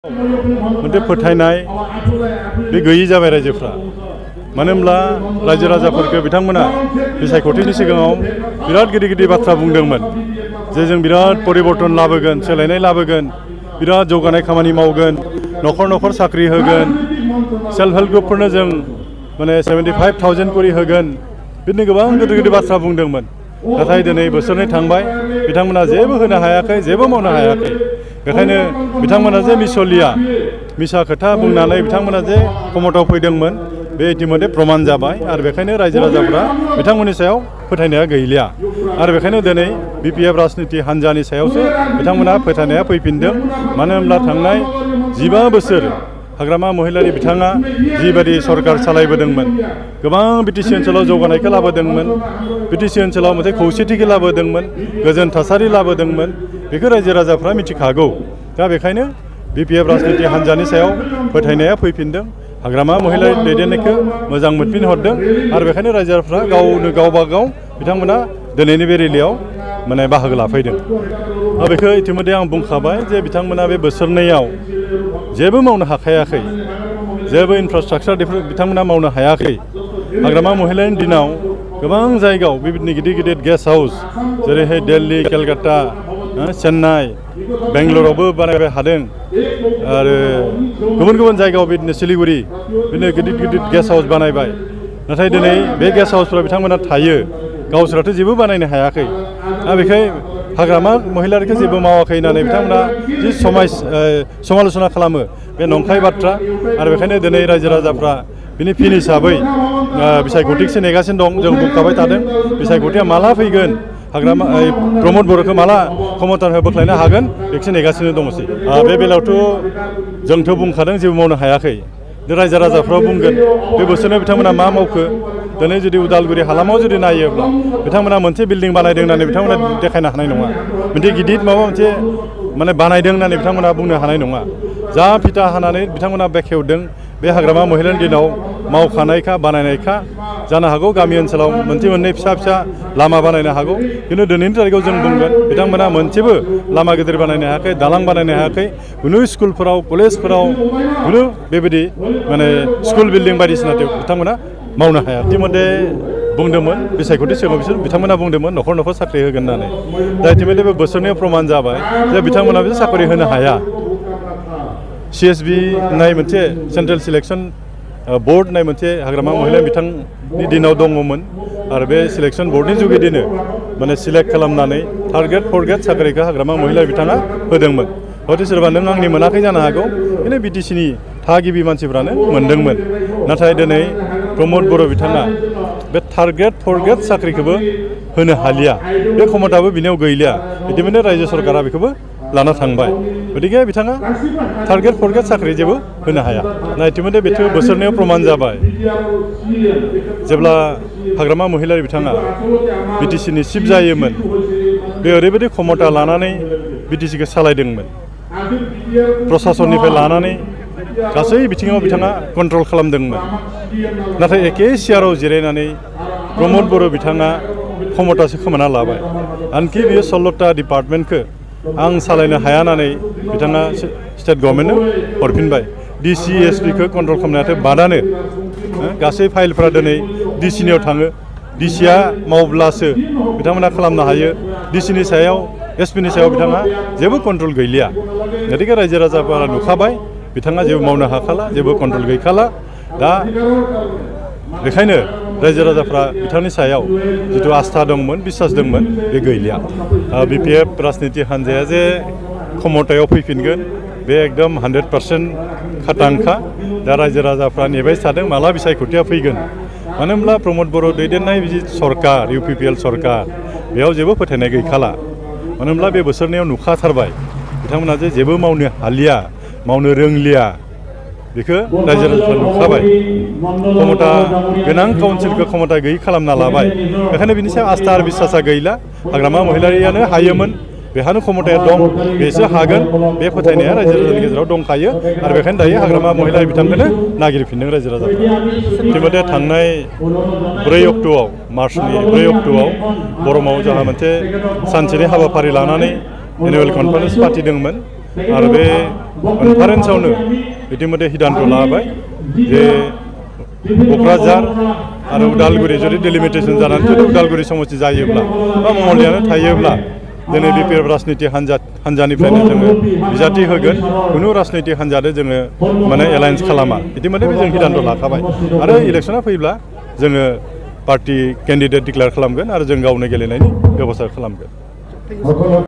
मोनसे फोथायनाय बे गैयि जाबाय रायजोफ्रा मानो होनब्ला रायजो राजाफोरखौ बिथांमोना बिसायख'थिनि सिगाङाव बिराद गिदिर गिदिर बाथ्रा बुंदोंमोन जे जों बिराद परिबर्तन लाबोगोन सोलायनाय लाबोगोन बिराद जौगानाय खामानि मावगोन न'खर न'खर साख्रि होगोन सेल्फ हेल्प ग्रुपफोरनो जों माने 75,000 करि होगोन बिदिनो गोबां गिदिर गिदिर बाथ्रा बुंदोंमोन नाथाय दिनै बोसोरनै थांबाय बिथांमोना जेबो होनो हायाखै जेबो मावनो हायाखै बेखायनो बिथांमोना जे मिसलिया मिसा खोथा बुंनानै बिथांमोना जे क्षमतायाव फैदोंमोन बे इतिमध्य प्रमान जाबाय आरो बेखायनो रायजो राजाफ्रा बिथांमोननि सायाव फोथायनाया गैलिया आरो बेखायनो दिनै बिपिएफ राजनिति हान्जानि सायावसो बिथांमोना फोथायनाया फैफिनदों मानो होनब्ला थांनाय 15 बोसोर हाग्रामा महिलारि बिथाङा जिबायदि सरकार सालायबोदोंमोन गोबां बिटिसि ओनसोलाव जौगानायखौ लाबोदोंमोन बिटिसि ओनसोलाव मोनसे खौसेथिखौ लाबोदोंमोन गोजोन थासारि लाबोदोंमोन बेखौ रायजो राजाफ्रा मिथिखागौ दा बेखायनो बिपिएफ राजनिति हान्जानि सायाव फोथायनाया फैफिनदों हाग्रामा महिलारि दैदेननायखौ मोजां मोनफिनहरदों आरो बेखायनो रायजोफ्रा गावनो गावबा गाव बिथांमोना दिनैनि बे रेलियाव माने बाहागो लाफैदों बेखौ इतिमध्य आं बुंखाबाय जे बिथांमोना बे बोसोरनैयाव जेबो मावनो हाखायाखै जेबो इनफ्रास्ट्राक्चार बिथांमोना मावनो हायाखै हाग्रामा महिलारिनि दिनाव गोबां जायगायाव बेबायदिनो गिदिर गिदिर गेस्ट हाउस जेरैहाय दिल्ली केलकाता चेन्नाइ बेंगलरावबो बानायबाय हादों आरो गुबुन गुबुन जायगायाव बिदिनो सिलिगुरि बिदिनो गिदिर गिदिर गेस्ट हाउस बानायबाय नाथाय दिनै बे गेस्ट हाउसफोराव बिथांमोना थायो गावसोराथ' जेबो बानायनो हायाखै दा बेखाय हाग्रामा महिलारिखौ जेबो मावाखै होननानै बिथांमोना जि समाल'सना खालामो बे नंखाय बाथ्रा आरो बेखायनो दिनै रायजो राजाफ्रा बिनि फिन हिसाबै बिसायख'थिसो नेगासिनो दं जों बुंखाबाय थादों बिसायख'थिया माला फैगोन हाग्रामा प्रमद बर'खौ माला क्षमतानिफ्राय बोख्लायनो हागोन बेखौसो नेगासिनो दंसै बे बेलायावथ' जोंथ' बुंखादों जेबो मावनो हायाखै रायजो राजाफ्रा बुंगोन बे बोसोराव बिथांमोना मा मावखो दिनै जुदि उदालगुरि हालामाव जुदि नायोब्ला बिथांमोना मोनसे बिल्डिं बानायदों होननानै बिथांमोना देखायनो हानाय नङा मोनसे गिदिर माबा मोनसे माने बानायदों होननानै बिथांमोना बुंनो हानाय नङा जा फिथा हानानै बिथांमोना बेखेवदों बे हाग्रामा महिलानि दिनाव मावखानायखा बानायनायखा जानो हागौ गामि ओनसोलाव मोनसे मोननै फिसा फिसा लामा बानायनो हागौ खिन्थु दिनैनि थारिखआव जों बुंगोन बिथांमोना मोनसेबो लामा गिदिर बानायनो हायाखै दालां बानायनो हायाखै खुनु स्कुलफोराव कलेजफोराव खुनु बेबायदि माने स्कुल बिल्डिं बायदिसिना बिथांमोना मावनो हाया इतिमध्य बुंदोंमोन बिसायख'थि सिगाङाव बिसोर बिथांमोना बुंदोंमोन न'खर न'खर साख्रि होगोन होननानै दा इतिमध्य बे बोसोरनैयाव प्रमान जाबाय जे बिथांमोना बे साख्रि होनो हाया CSB होननाय मोनसे सेन्ट्रेल सिलेक्सन बोर्ड होननाय मोनसे हाग्रामा महिला बिथांनि दिनाव दङमोन आरो बे सिलेक्सन बोर्डनि जुगेदिनो माने सिलेक्ट खालामनानै थार्ड ग्रेड फर्थ ग्रेड साख्रिखौ हाग्रामा महिला बिथाङा होदोंमोन हयथ' सोरबा नों आंनि मोनाखै जानो हागौ खिन्थु बिटिसिनि थागिबि मानसिफ्रानो मोनदोंमोन नाथाय दिनै प्रमद बर' बिथाङा बे थार्ड ग्रेड फर्थ ग्रेड साख्रिखौबो होनो हालिया बे क्षमताबो बिनियाव गैलिया बिदिनो रायजो सरकारा बेखौबो लाना थांबाय गतिके बिथाङा थार्ड ग्रेड फर्थ ग्रेड साख्रि जेबो होनो हाया ना इतिमध्य बेथ' बोसोरनैयाव प्रमान जाबाय जेब्ला हाग्रामा महिलारि बिथाङा बिटिसिनि चिफ जायोमोन बे ओरैबायदि क्षमता लानानै बिटिसिखौ सालायदोंमोन प्रसासननिफ्राय लानानै गासै बिथिङाव बिथाङा कन्ट्रल खालामदोंमोन नाथाय एखे सियाराव जिरायनानै प्रमद बर' बिथाङा क्षमतासो खोमाना लाबाय आनखि बियो 16टा डिपार्टमेन्टखौ आं सालायनो हाया होननानै बिथाङा स्टेट गभर्नमेन्टनो हरफिनबाय डिसि एसपिखौ कन्ट्रल खालामनायाथ' बादानो गासै फाइलफ्रा दिनै डिसिनियाव थाङो डिसिया मावब्लासो बिथांमोना खालामनो हायो डिसिनि सायाव एसपिनि सायाव बिथाङा जेबो कन्ट्रल गैलिया गतिके रायजो राजाफोरा नुखाबाय बिथाङा जेबो मावनो हाखाला जेबो कन्ट्रल गैखाला दा बेखायनो रायजो राजाफ्रा बिथांनि सायाव जिथु आस्था दंमोन बिसास दंमोन बे गैलिया बिपिएफ राजनिति हान्जाया जे क्षमतायाव फैफिनगोन बे एकदम 100% खाथांखा दा रायजो राजाफ्रा नेबाय थादों माला बिसायख'थिया फैगोन मानो होनब्ला प्रमद बर' दैदेननाय जि सरकार UPPL सरकार बेयाव जेबो फोथायनाय गैखाला मानो होनब्ला बे बोसोरनैयाव नुखाथारबाय बिथांमोना जे जेबो मावनो हालिया मावनो रोंलिया बेखौ रायजो राजाफ्रा नुखाबाय क्षमता गोनां काउन्सिलखौ क्षमता गैयै खालामना लाबाय बेखायनो बिनि सायाव आस्था आरो बिसासा गैला हाग्रामा महिलारियानो हायोमोन बेहानो क्षमताया दं बेसो हागोन बे फोथायनाया रायजो राजानि गेजेराव दंखायो आरो बेखायनो दायो हाग्रामा महिलारि बिथांखौनो नागिरफिनदों रायजो राजाफ्रा इतिमध्य थांनाय 4 अक्ट'आव मार्चनि 4 अक्ट'आव बरमाव जोंहा मोनसे सानसेनि हाबाफारि लानानै एनुवेल कनफारेन्स फाथिदोंमोन आरो बे कनफारेन्सआवनो इतिमध्ये हिदान्त लाबाय जे क'क्राझार आरो उदालगुरि जुदि डिलिमिटेसन जानानै जुदि उदालगुरि समस्ति जायोब्ला बा मंगलदैयानो थायोब्ला दिनै बिपिएफ राजनिति हान्जानिफ्रायनो जोङो बिजाथि होगोन खुनु राजनिति हान्जादो जोङो माने एलायन्स खालामा इतिमध्ये जों हिदान्त लाखाबाय आरो इलेक्सना फैब्ला जोङो पार्टि केन्डिडेट डिक्लेयार खालामगोन आरो जों गावनो गेलेनायनि बेबस्था खालामगोन।